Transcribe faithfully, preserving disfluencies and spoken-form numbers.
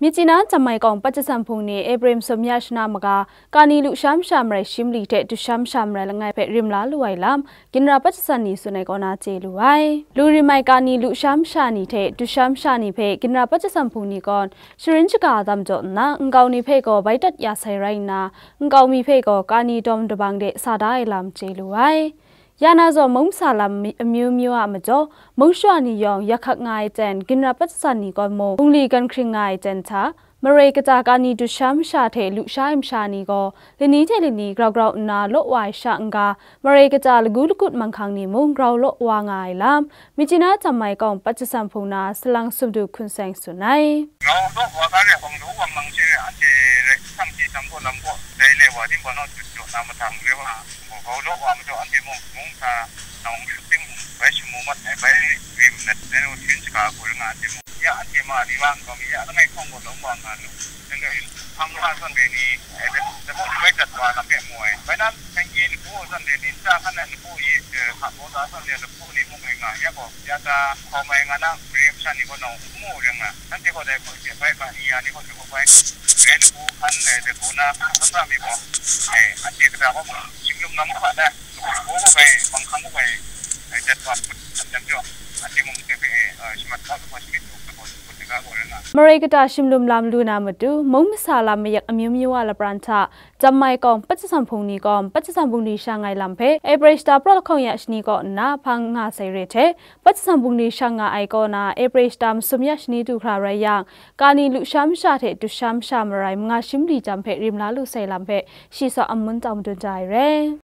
Myitkyina Jammai Kawng Patjasan Hpung ni April masum ya shana maga, kani lusha masha marai shim li hte dusha masha marai langai hpe rim la lu ai lam, Ginra Patjasan ni tsun ai kaw na chye lu ai. Lu rim ai kani lusha masha ni hte dusha masha ni hpe Ginra Patjasan Hpung ni gaw sharin shaga dam jaw nna, nkau ni hpe gaw bai dat ya sai rai nna, nkau mi hpe gaw kani dawm dabang de sa da ai lam chye lu ai. Ya na zawn, mung masa lam mi-, amyu myu a majaw, mung shawa ni yawng yak hkak nga ai jen, Ginra Patjasan ni gaw mung, bungli gan hkring nga ai jen hta, marai kaja kani dusha masha hte lusha ai masha ni gaw, lani hte lani grau grau nna law wa ai sha n-ga, marai kaja lagu lagut manghkang ni mung grau law wa nga ai lam, Myitkyina Jammai Kawng Patjasan Hpung na Salang Sumdu Hkun Seng tsun ai. Grau law wa ga re hkawng lu wa mang she re, anhte rai hkang hte tam gaw lam gaw, dai le wa, tingbang naw jut jaw na mahtang re wa, grau law wa majaw, anhte mung mung sa, nawng shut ting, bai shamu mat ai, bai rim nat, dai naw sharin shaga hku ring nga, anhte mung, ya, anhte ma ni wa nkau mi, ya, langai hkawng gaw lawm wa nga lu, dai naw hpang la zawn re ni, eh, dai, dai hpawng bai dat wa lam hpe mu ai, bai na, hkyen ni hku zawn re ni, nta hkan ai hku i, eh, hka baw ta zawn re, hku ni mung ring nga, ya gaw, ya ta hkawm ai nga na, mare masha ni gaw nawng n mu ring nga, nanhte gaw dai hku hte bai ga ni ya ni gaw, dai hku bai, rai lagu hkan ai dai hku na, hkan mi gaw, eh, anhte kata gaw, shim lum lam hpa na, lagu gaw bai, manghkang gaw bai, eh, dat wa, hkan jang jaw, anhte mung dai hpe, eh, shamat kau lu hpa, shimit lu hpa gaw, hku hte ga gaw ring nga. Marai kata shim lum lam lu na matu, mung masa lam mayak amyu myu a lapran hta, Jammai Kawng Patjasan Hpung ni gaw, Patjasan Hpung ni sha ngai lam hpe, April shata pra lahkawng ya shani kaw nna hpang nga sai re hte, Patjasan Hpung ni sha nga ai kaw na, April shata masum ya shani du hkra rai yang, kani lusha masha hte dusha masha marai manga shim li jam hpe rim la lu sai lam hpe, shi saw Amun Tau Madun ja ai re.